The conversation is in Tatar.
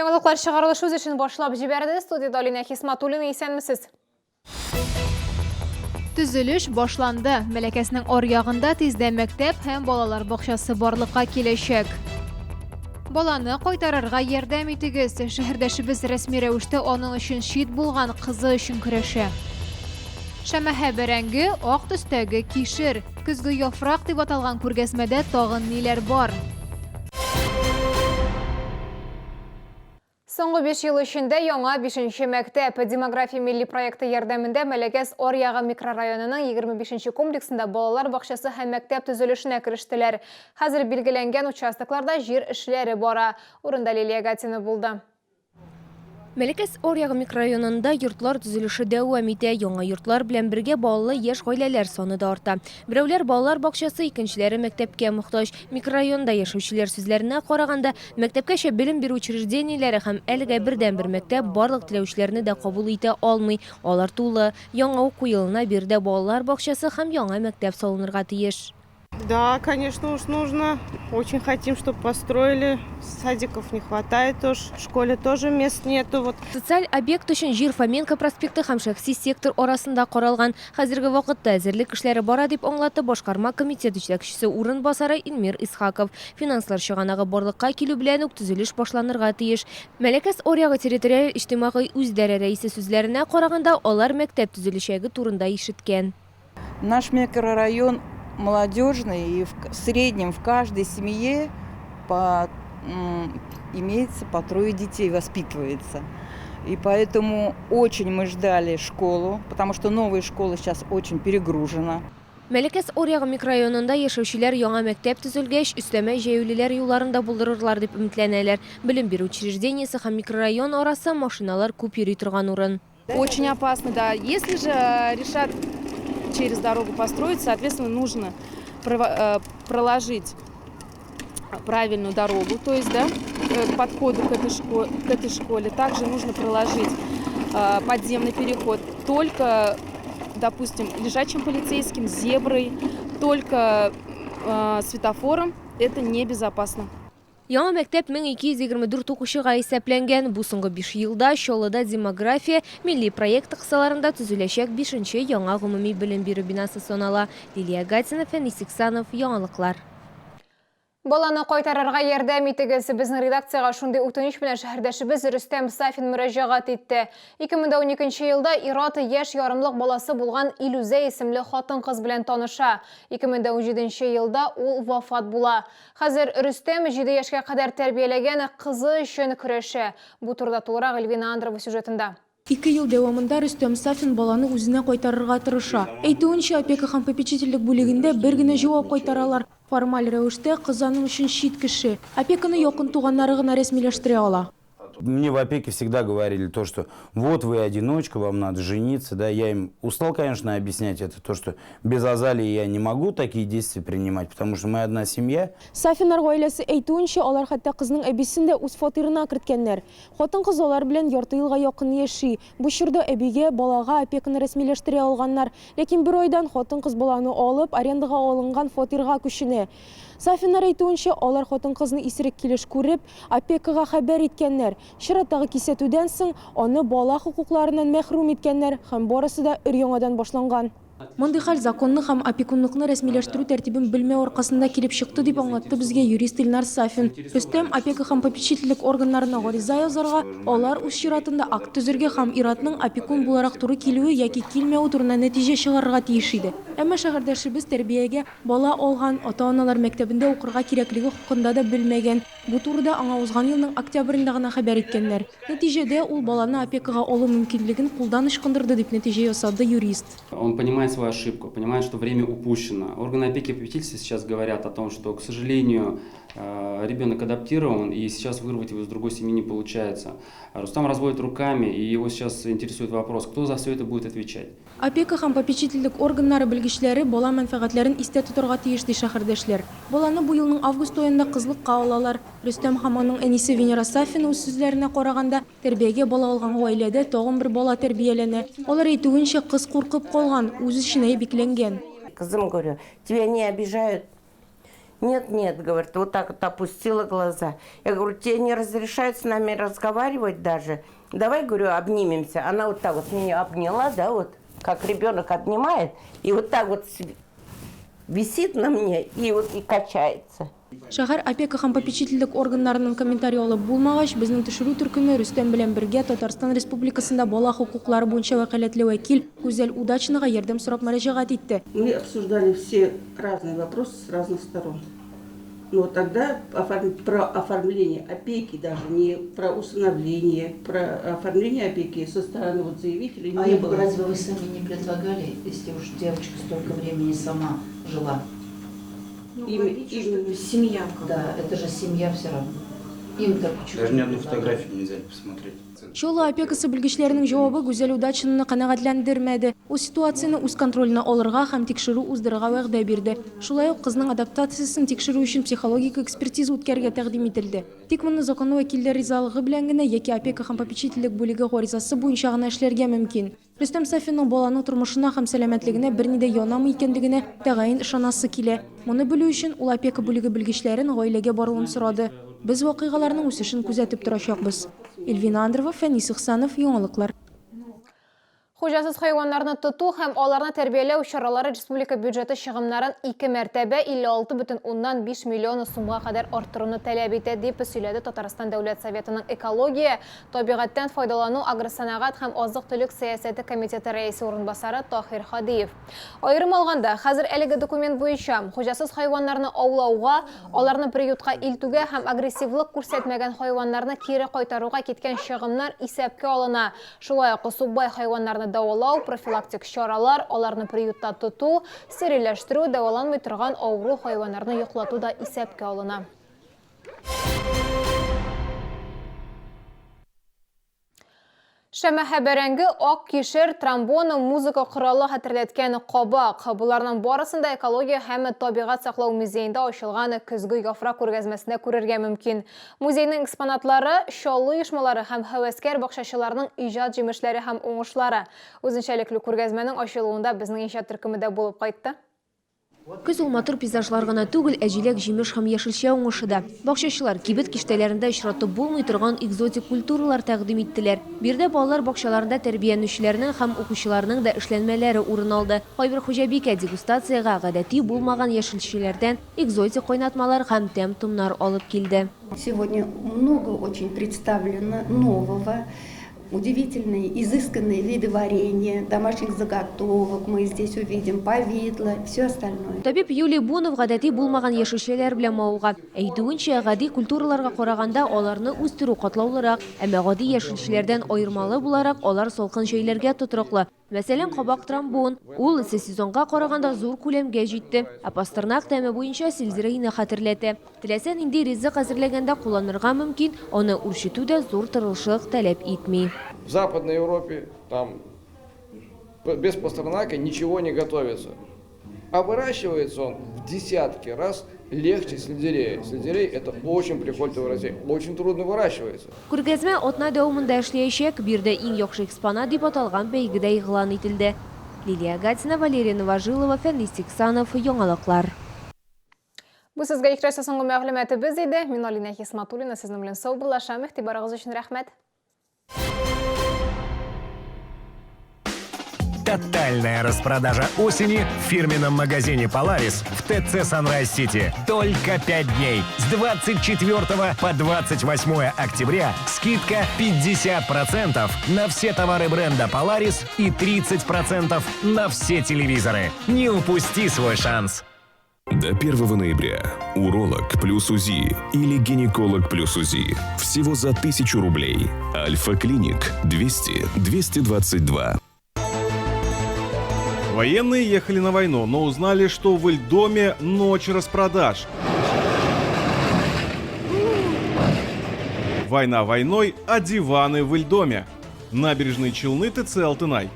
Яңалыклар чыгарылыш үз эшен башлап җибәрде. Студиядә Алинә Хисматуллина, исәнмесез. Төзелеш башланды. Мәләкәснең аръягында тиздән мәктәп һәм балалар бакчасы барлыкка киләчәк. Баланы кайтарырга ярдәм итегез. Шәһәрдәшебез рәсми рәвештә аның өчен чит булган кызы өчен көрәшә. Шәмәхә бәрәңге, ак төстәге кишер. Көзге яфрак дип аталган күргәзмәдә тагын ниләр бар? Соңгы 5 ел эчендә яңа бишенче мәктәп. Демография милли проекты ярдәмендә Мәләкәс аръягы микрорайонының 25 нче комплексында балалар бакчасы һәм мәктәп төзелешенә керештеләр. Хәзер билгеләнгән участокларда җир эшләре бара. Урында Лилия Гатина булды. Мәләкәс аръягы микрорайонында йортлар төзелеше дәвам итә. Яңа йортлар белән бергә балалы яшь гаиләләр саны да арта. Берәүләр балалар бакчасы, икенчеләре мәктәпкә мохтаҗ. Микрорайонда яшәүчеләр сүзләренә караганда, мәктәпкәчә белем бирү учреждениеләре һәм әлегә бердәнбер мәктәп барлык теләүчеләрне дә кабул итә алмый, алар тулы. Яңа уку елына биредә балалар бакчасы һәм яңа мәктәп салынырга тиеш. Да, конечно уж нужно. Очень хотим, чтобы построили. Садиков не хватает уж. В школе тоже мест нету. Вот. Социаль объект өчен җир Фоменко проспекты һәм шәхси сектор арасында каралган. Хәзерге вакытта әзерлек эшләре бара, дип аңлатты башкарма комитет җитәкчесе урынбасары Илмир Исхаков. Финанслар чыганагы барлыкка килү белән үк төзелеш башланырга тиеш. Мәләкәс аръягы территориаль иҗтимагый үзидарә рәисе сүзләренә караганда, алар мәктәп төзеләчәге турында ишеткән. Наш микрорайон молодежный, и в среднем в каждой семье по, имеется по трое детей, воспитывается. И поэтому очень мы ждали школу, потому что новая школа сейчас очень перегружена. Мәләкәс аръягы микрорайонында яшәүчеләр яңа мәктәп төзелгәч, өстәмә җәяүлеләр юлларын да булдырырлар дип өметләнәләр. Белем бирү учреждениесе һәм микрорайон арасы машиналар күп йөри торган урын. Очень опасно, да. Если же решат через дорогу построить, соответственно, нужно проложить правильную дорогу, то есть, да, к подходу к этой школе. Также нужно проложить подземный переход только, допустим, лежачим полицейским, зеброй, только светофором. Это небезопасно. Яңа мәктәп 1224 укучыга исәпләнгән. Бу соңгы биш елда Чаллыда Демография милли проекты кысаларында төзеләчәк бишенче яңа гомуми белем бирү бинасы санала. Лилия Гатина, Фәнис Иксанов, Яңалыклар. Баланы кайтарырга ярдәм итегез! Безнең редакциягә шундый үтенеч белән шәһәрдәшебез Рөстәм Сафин мөрәҗәгать итте. 2012 елда ир-ат яшь ярымлык баласы булган Илүзә исемле хатын-кыз белән таныша. 2017 елда ул вафат була. Хәзер Рөстәм җиде яшькә кадәр тәрбияләгән кызы өчен көрәшә. Бу турыда тулырак Эльвина Андрова сюжетында. Ике ел дәвамында Рөстәм Сафин баланы үзенә кайтарырга тырыша. Әйтүенчә, опека һәм попечительлек бүлегендә бер генә җавап кайтаралар, формаль рәвештә кыз аның өчен чит кеше. Опеканы якын туганнары гына рәсмиләштерә ала. Мне в опеке всегда говорили то, что вот вы одиночка, вам надо жениться, да, я им устал, конечно, объяснять это, то, что без Азалии я не могу такие действия принимать, потому что мы одна семья. Сафиннар гаиләсе әйтүенчә, алар хәтта кызның әбисен дә үз фатирына керткәннәр. Хатын-кыз алар белән ярты елга якын яши. Бу чорда әбигә, балага опеканы рәсмиләштерә алганнар. Ләкин бер айдан хатын-кыз баланы алып, арендага алынган фатирга күченә. Сафиннар әйтүенчә, алар хатын-кызны исерек килеш күреп, Опекага хәбәр иткәннәр. Чираттагы кисәтүдән соң, аны бала хокукларыннан мәхрүм иткәннәр һәм барысы да өр-яңадан башланган. Мондый хәл законны һәм опекунлыкны рәсмиләштерү тәртибен белмәү аркасында килеп чыкты, дип аңлатты безгә юрист Илнар Сафин. Рөстәм опека һәм попечительлек органнарына гариза язарга, алар, үз чиратында, акт төзергә һәм ир-атның опекун буларак туры килүе яки килмәве турында нәтиҗә чыгарырга тиеш иде. Әмма шәһәрдәшебез тәрбиягә Бала алган, ата-аналар мәктәбендә укырга кирәклеге хакында да белмәгән. Бу турыда аңа узган елның октябрендә гына хәбәр иткәннәр. Нәтиҗәдә, ул баланы опекага алу мөмкинлеген кулдан ычкындырды, дип нәтиҗә ясады юрист. Он понимает свою ошибку, понимает, что время упущено. Органы опеки и попечительства сейчас говорят о том, что, к сожалению, ребенок адаптирован, и сейчас вырвать его из другой семьи не получается. Рустам разводит руками, и его сейчас интересует вопрос, кто за все это будет отвечать. Опека һәм попечительлек органнары белгечләре бала мәнфәгатьләрен истә тотарга тиеш, ди шәһәрдәшләр. Баланы бу елның август аенда кызлыкка алалар. Рөстәм һәм аның әнисе Венера Сафина үз сүзләренә караганда, тәрбиягә бала алган гаиләдә тагын бер бала тәрбияләнә. Алар әйтүенчә, кыз куркып калган, үз эченә бикләнгән. Кызым, говорю, тебя не обижают? Нет, нет, говорит, вот так вот опустила глаза. Я говорю, тебе не разрешают с нами разговаривать даже. Давай, говорю, обнимемся. Она вот так вот меня обняла, да, вот, как ребенок обнимает, и вот так вот висит на мне и вот и качается. Шәһәр опека һәм попечительлек органнарыннан комментарий алып булмагач, безнең төшерү төркеме Рөстәм белән бергә Татарстан Республикасында бала хокуклары буенча вәкаләтле вәкил Гүзәл Удачинага ярдәм сорап мөрәҗәгать итте. Мы обсуждали все разные вопросы с разных сторон. Но тогда про оформление опеки, даже не про усыновление, про оформление опеки со стороны вот заявителей А не было. Разве вы сами не предлагали, если уж девочка столько времени сама жила? Ну, Им- логично, что именно. это семья как Да, это же семья все равно. Им-то почему Даже ни не одну предлагали? фотографию нельзя посмотреть. Чаллы опекасы белгечләренең җавабы Гүзәл Удачинаны канәгатьләндермәде. Ул ситуацияне үз контроленә алырга һәм тикшерү уздырырга вәгъдә бирде. Шулай ук кызның адаптациясен тикшерү өчен психологик экспертиза үткәрергә тәкъдим ителде. Тик моны законлы вәкилләр ризалыгы белән генә яки опека һәм попечительлек бүлеге гаризасы буенча гына эшләргә мөмкин. Рөстәм Сафинның баланың тормышына һәм сәламәтлегенә берни дә янамый икәнлегенә тәгаен ышанасы килә. Моны белү өчен ул опека бүлеге белгечләрен гаиләгә баруын сорады. Без вакыйгаларның үсешен күзәтеп торачакбыз. Эльвина Андрова, Фәнис Ихсанов, Яңалыклар. Хуҗасыз хайваннарны тоту һәм аларны тәрбияләү чаралары республика бюджеты чыгымнарын ике мәртәбә 56,5 миллион сумга кадәр арттыруны таләп итә, дип сөйләде Татарстан Дәүләт Советының экология, табигатьтән файдалану, агросәнәгать һәм азык-төлек сәясәте комитеты рәисе урынбасары Таһир Һадиев. Аерым алганда, хәзер әлеге документ буенча хуҗасыз хайваннарны аулауга, аларны приютка илтүгә һәм агрессивлык күрсәтмәгән хайваннарны кире кайтаруга киткән чыгымнар исәпкә алына. Шулай ук сукбай хайваннарны дәвалау, профилактик чаралар, аларны приютта тоту, стерильләштерү, дәваланмый торган авыру хайваннарны йоклату да исәпкә алына. Шәмәхә бәрәңге, ак кишер, тромбон, музыка коралы хәтерләткән кабак. Буларның барысын да экология һәм табигать саклау музеенда ачылган көзге яфрак күргәзмәсендә күрергә мөмкин. Музейның экспонатлары Чаллы оешмалары һәм һәвәскәр бакчачыларның иҗат җимешләре һәм уңышлары. Үзенчәлекле күргәзмәнең ачылуында безнең иҗат төркеме дә булып кайтты. Көз ул матур пейзажлар гына түгел, ә җиләк, җимеш һәм яшелчә уңышы да. Бакчачылар кибет киштәләрендә очратып булмый торган экзотик культуралар тәкъдим иттеләр. Биредә балалар бакчаларында тәрбияләнүчеләрнең һәм укучыларның да эшләнмәләре урын алды. Кайбер хуҗабикә дегустациягә гадәти булмаган яшелчәләрдән экзотик кайнатмалар һәм тәм-томнар алып килде. Сегодня много очень представлено нового, удивительные, изысканные виды варенья, домашних заготовок мы здесь увидим, повидло, все остальное. Табиб Юлий Бунов гадәти булмаган яшелчәләр белән мавыга. Әйтүенчә, гади культураларга караганда аларны үстерү катлаулырак, әмма гади яшелчәләрдән аермалы буларак алар салкын җәйләргә тотрыклы. Мәсәлән, кабак тромбон. Ул эссе сезонга караганда зур күләмгә җитте. Ә пастернак тәме буенча сельдерейны хәтерләтә. Теләсә нинди ризык әзерләгәндә кулланырга мөмкин, аны үрчетү дә зур тырышлык таләп итми. В Западной Европе там без пастернака ничего не готовится. А выращивается он в десятки раз легче сельдерея. Сельдерей — это очень прихотливый растение, очень трудно выращивается. Күргәзмә атна дәвамында эшләячәк. Биредә иң яхшы экспонат дип аталган бәйге дә игълан ителде. Лилия Гатина, Валерия Новожилова, Фәнис Иксанов, Яңалыклар. Бу сезгә ихтирасыз соңгы мәгълүматыбыз иде. Мин Алина Хисматуллина сезнең белән саубуллашам. Игътибарыгыз өчен рәхмәт. Тотальная распродажа осени в фирменном магазине Polaris в ТЦ Sunrise City. Только 5 дней. С 24 по 28 октября скидка 50% на все товары бренда Polaris и 30% на все телевизоры. Не упусти свой шанс. До 1 ноября уролог плюс УЗИ или гинеколог плюс УЗИ всего за 1000 рублей. Альфа-клиник 200 222. Военные ехали на войну, но узнали, что в Ильдоме ночь распродаж. Война войной, а диваны в Ильдоме. Набережные Челны, ТЦ Алтынай.